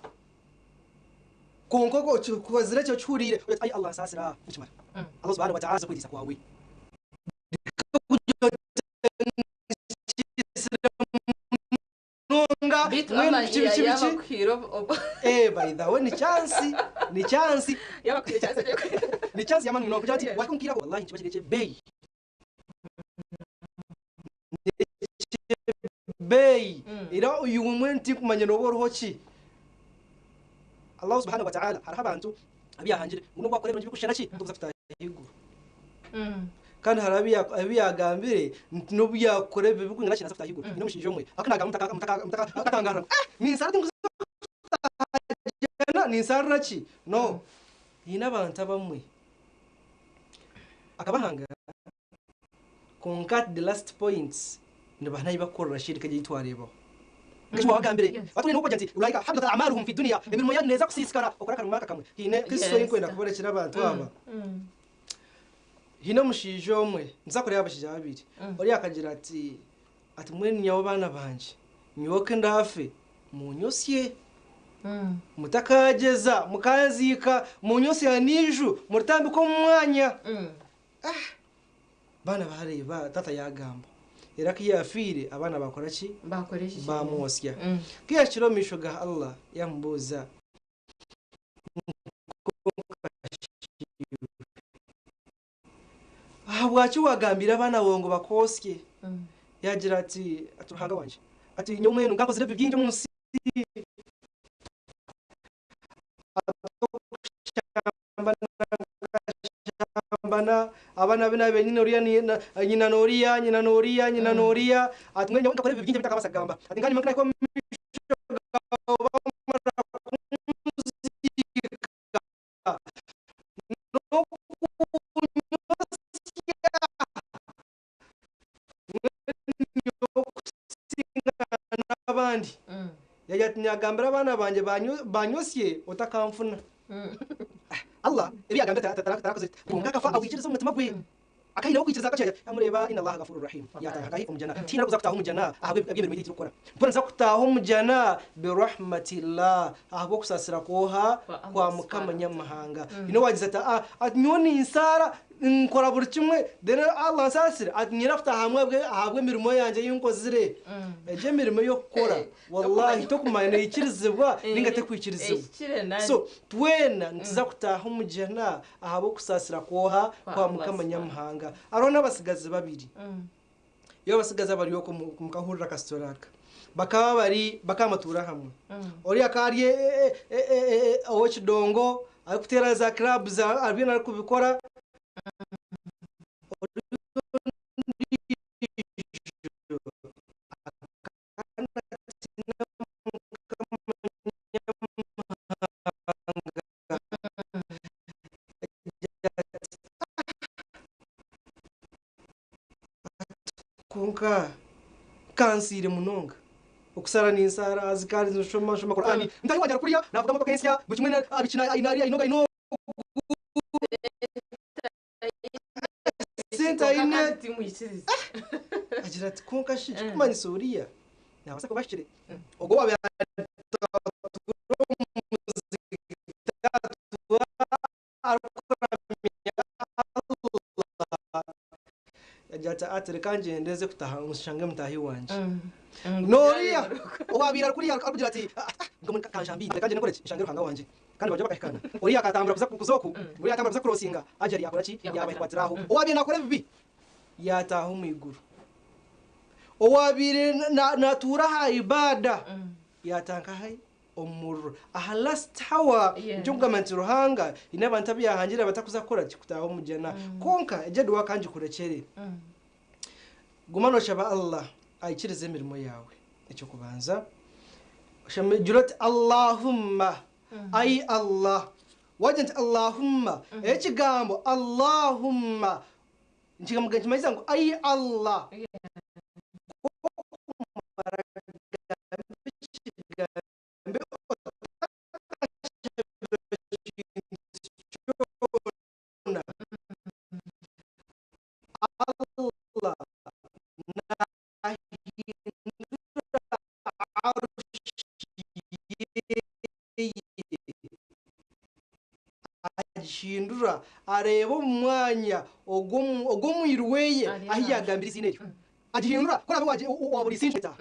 kwonka okikozire ekyo okihuriire, oti ai Allah nsaasira, nikimara. Allah subhanahu wa ta'ala okwetiisa kwawe. Munonga, Beitu mbwenu Allah biki biki yaaba biki. akuhaire obu- obu- Eh, by the way, ni chance, ni chance, yaaba akuhaire chance egyo- ni chance y'amaani munonga kugira ati wahika omu kaire ako, wallahi nikiba kiri eky'ebeeyi. Eky'ebeeyi. Era iwe mbwenu tinkumanya nooba oriho ki. Allah subhanahu wa ta'ala hariho abantu abu yaahangire ngu n'obu waakora ebirungi birikushushana ki, tokuza kutaaha eiguru. Kandi hariho abu ya- abu yaagambire nti n'obu yaakora ebibi birikwingana ki naaza kutaaha eiguru. Nyine omushaija omwe akaba naagamba mutaka mutaka mutaka akatangaara ngu, Ah! Ninsaara tinkuza kutaaha jana, ninsaarira ki? No. Haine abantu abamwe akabahanga kwonka at the last point nibaha ahu bakukorera shirika egyo ei twareebaho. Nk'eki waabagambire, batwine n'okugira nti ulaika habitat a'maluhum fi dunya, emirimo yaanyu neeza kusiisikara okore akarimo aka kamwe. Haine kristo ei nkwenda kuborekyera abantu aba. Haine omushaija omwe, nituza kureeba abashaija babiri, oriya akagira ati, ati mbwenu nyowe baana bangye, nyowe ku ndaafe munyosye. Mutakagyeza mukanziika, munyosye n'eiju muritambike omu mwanya. Baana baareeba taata yaagamba. Era ku yaafiire abaana baakora ki? Baamwosya. Ku yaahikire omu maisho ga Allah yaamubuuza, Ahabwaki waagambiire abaana baawe ngu bakwosye? Yaagira ati, Ati Ruhanga wangye, ati nyowe mbwenu nkakozire ebibi bingi omu nsi, Okushambana, abaana abu naabaire nyine oriya nyina n'oriya, nyina n'oriya, nyina n'oriya, ati mbwenu nyowe nkakora ebibi bingi ebi ntakabaasa kugamba. Ati nkaba nimanya ku naahika omu maisho gaawe bamara kunziika n'okunyosya mbwenu okusinga n'abandi. Yaagira ati, Naagambira abaana bangye banyosye otakanfuna. Allah ebi yaagambire tarakozire kwonka akafa awikiriza omu mutima gwe. Akaineho okwikiriza kakye yamureeba Inna Allaha Ghafuurun Rahiim yaataaha nkahi omu Jannah. Tihaine arikuza kutaaha omu Jannah ahabw'emirimo ei turikukora. Mbwenu nituza kutaaha omu Jannah birahmatillah ahabw'okusaasira kw'oha? Kwa Mukama Nyamuhanga. Haine owaagize ati, ati nyowe ninsaara Nkora buri kimwe then Allah ansaasire ati niinyenda kutaaha hamwe ahabw'emirimo yangye ei nkozire. Egyo emirimo ey'okukora wallahi tokumanya neikirizibwa ninga tekwikirizibwa. So twena nituza kutaaha omu Jannah ahabw'okusaasira kw'oha? Kwa Mukama Nyamuhanga. Hariho n'abatsigazi babiri. Iyo abatsigazi abari okwo mukahurira akasitore aka bakaba bari bakaba nibatuura hamwe. Oriya akaba ari ow'ekidongo arikuteera za clubs byona arikubikora. Ondiijo akaba naatiina Mukama Nyamuhanga. Agira ati, Kwonka kansiire munonga. Okusaara ninsaara, azikaari nshoma, nshoma Kur'ani. Ntaahi wangye arikuriya naavuga motoka ensya, buri kimwe abikina aine ariya aine ogu aine ogu. Sente aine. Agira ati kwonka shi ekirikumanyisa oriya naabaasa kuba ahikire. Ogwo owaabaire ati ati reka ngyende nze kutaha nshange mutaahi wangye. N'oriya owaabaire ari kuriya arikugira ati ah, ah, nka kanshambiire reka ngyende nkore ki nshange Ruhanga wangye. Kandi baryo bakahikaana. Oriya akatambura kuza kuza oku, oriya yatambura kuza kurosinga, ajali yakora ki? Yaabahikwatira aho. Owaabaire naakora ebibi yaataaha omu iguru. Owaabaire naatuura aha ibaada yaataaha nkahi? Omu muriro. Aha last hour Yeah. nikyo nkugamba nti Ruhanga haine abantu abu yaahangire abatakuza kukora ki? Kutaaha omu jana. Kwonka egyo eduwa ka ngikurekyere. Guma nooshaba Allah aikirize emirimo yaawe. Eky'okubanza, oshame gira oti Allahumma, ai Allah. Waagira nti Allahumma, ekigambo Allahumma nikimanyisa ngu ai Allah. Ku okumara gamba ekigambo otakashabire kintu kyona, Allah naahindura Arushi ye agihindura areeba omu mwanya ogw'omwiru we ahu yaagambira eiziina eryo agihindura ku oraabe waabura eisinjo etaha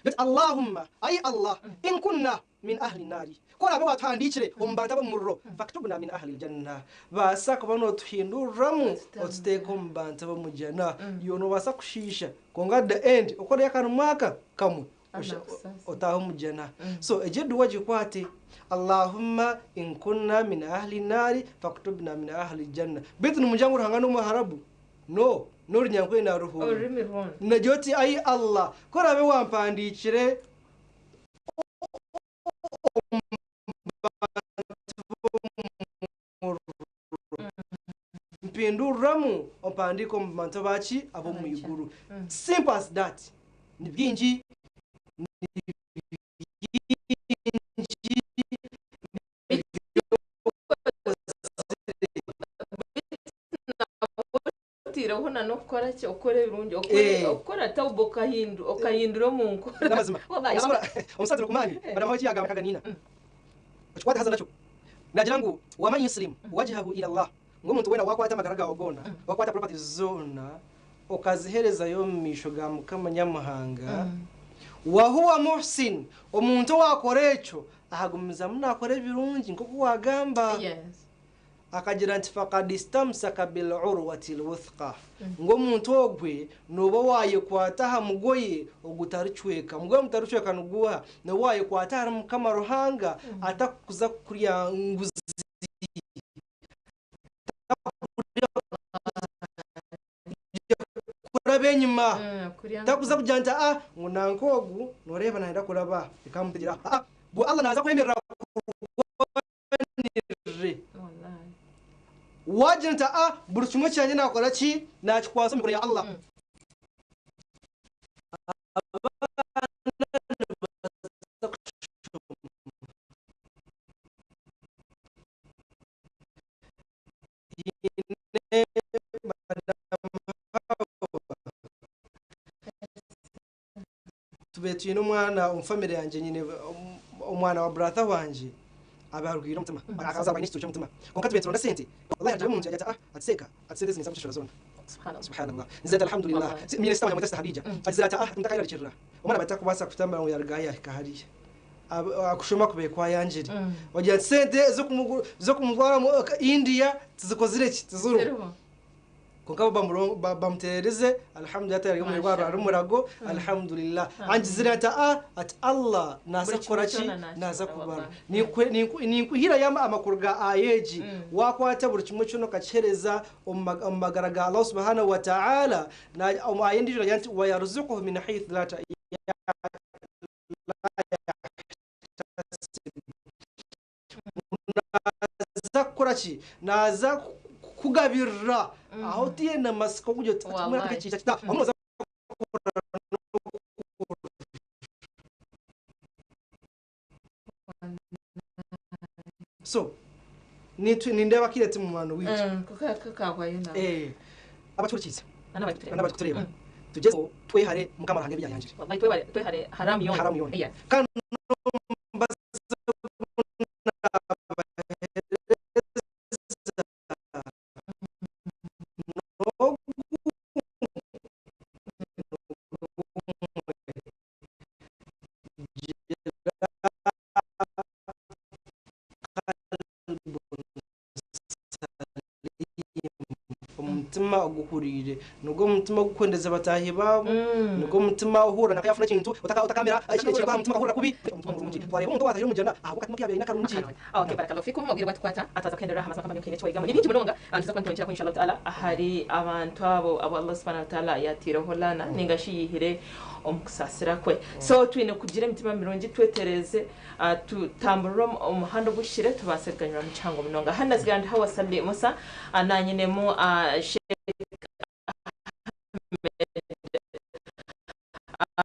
oti Allahumma ai Allah in kunna min ahli naari ku oraabe waatuhandiikire omu bantu ab'omu muriro faktubna min ahli ljannah baasa kuba nootuhinduriramu otuteeke omu bantu ab'omu jannah iwe noobaasa kushiisha kwonka at the end okore akarimo aka kamwe otaahe omu jannah so egyo eduwa gikwate Allahumma in kunna min ahli naari faktubna min ahli ljannah beitu nimugira ngu Ruhanga n'omuharabu no n'orunyankore naruhurira Orurimi rwona. Nagira oti ai Allah ku oraabe wampandiikire omu bantu b'omuriro mpinduriramu ompandiike omu bantu abaki ab'omu iguru simple as that ni bingi ni bingi Otaireho na n'okukora ki? Okukora ebirungi, okukora Eh. okukora tauba okahindu okahindura omu nkora. N'amazima. Wabaye Omusaza omusaza Lukumani baramuha eki yagamba akaganiina. Okikwate haza nakyo. Nagira ngu waman yuslim wajhahu ila Allah ngu omuntu weena wakwata amagara gaawe goona, wakwata properties zoona okaziherezayo omu maisho ga Mukama Nyamuhanga, wahuwa muhsin, omuntu owakora ekyo ahagumizamu nakora ebirungi nk'oku wagamba. Yes. Akagira nti, Faqad istamsaka bil urwatil wuthqa, ngu omuntu ogwe nooba waayekwata aha mugoye ogutaricweka. Omugoye ogutaricweka niguuha? Nooba waayekwata ahari Mukama Ruhanga atakuza kukurya nguzi, kuraba enyima, takuza kugira nti aa ngu nanka ogu nooreeba nayenda kuraba aha, reka mutegyere aha. Aa, gwe Allah naaza kwemerera akurwanirire. Waagira nti aa buri kimwe kyangye naakora ki? Naakikwatsa omu mikono ya Allah. Abaana nibaza kushoma. Haine Madam Hawa. Tubaire twine omwana omu family yangye nyine omwana wa brother wangye abe arwaire omutima akazarwa aine ekitsuri ky'omutima kwonka tubaire turonda sente wallahi yagira omuntu yagira ati ah ati seeka ati sente ezi ninza kushashura zoona subhanallah nze nti alhamdulillah nyine sister wangye bamweta sister Hadija agizire ati ah ntakayerarikirira omwana abaire atakubaasa kutambura ngu yaruga aha yahika hariya kushoma kubaire kwayangire ogira nti sente z'okumutwara India tizikozire ki tiziriho. Kwonka bo bamutererize Alhamdulillah tayari omu irwariro ari murago Alhamdulillah angizire ati a ati Allah naza kukora ki naza kubara ninkuhirayo amakuru ga aya egi wakwata buri kimwe kyona okakihereza omu magara ga Allah subhanahu wa ta'ala omu aya endijo nagira nti wayarzukuhu min haythu la yahtasib Naaza kukora ki? Naaza kukugabirira aho otaine matsiko kugira oti ati mbwenu eki kita aho nooza kurora n'okurora. So nitwe nindeeba akaire ti munywani waitu. Kakahwayo nawe. Eh, abatuhurikiize N'abarikutureeba. n'abarikutureeba tugyezeho twehare Mukama Ruhanga ebi yaayangire. Wallahi twehare haramu yoona. Haramu yoona. Yes. Kandi n'omubazi naabaheereza n'ogu. Omutima oguhuriire nigwo mutima ogukwendeza bataahi baabo, nigwo mutima ohuurira nanka yaafuna ekintu otakamera ekiri aha mutima akahurira kubi. Omutima murungi. Twareeba omuntu owaatahire omu jjana ahabw'okuba akatima ku yaabaire aine akarungi. Okay, barakallahu fikum, obwire bwatukwata, twaza kuhendera aha mazima kamanya nka oine eki wayigamu. Ni bingi munonga, nituza kuba nitwongyeraho inshallah ta'ala ahari abantu abo abu Allah subhanahu wa ta'ala yataireho laana ninga shi yaihire omu kusaasira kwe. So twine kugira emitima mirungi, twetereeze, Tutamburire omu muhanda oguhikire tubaase kuganyurwamu kihango munonga. Hanu natsigira ndi Hawa Sally Musa nanyinemu Sheikh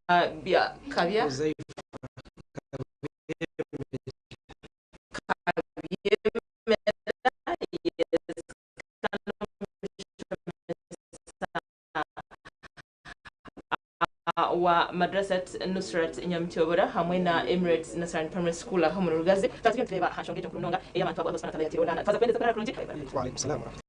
Ahmed Kabya Kabyemera yes kandi n'omushomesa wa Madrasat Nusrat Nyamutyobora hamwe na Emirates Nasran Primary School aha omuri Rugazi. Twaba turiyo nitureeba aha nshonga egyo nkuru munonga ey'abantu abu Allah Subhanahu wa Ta'ala yataireho laana. Twaza kuhendeza kurara kurungi. Wa alaikum salaam wa rahmatullahi.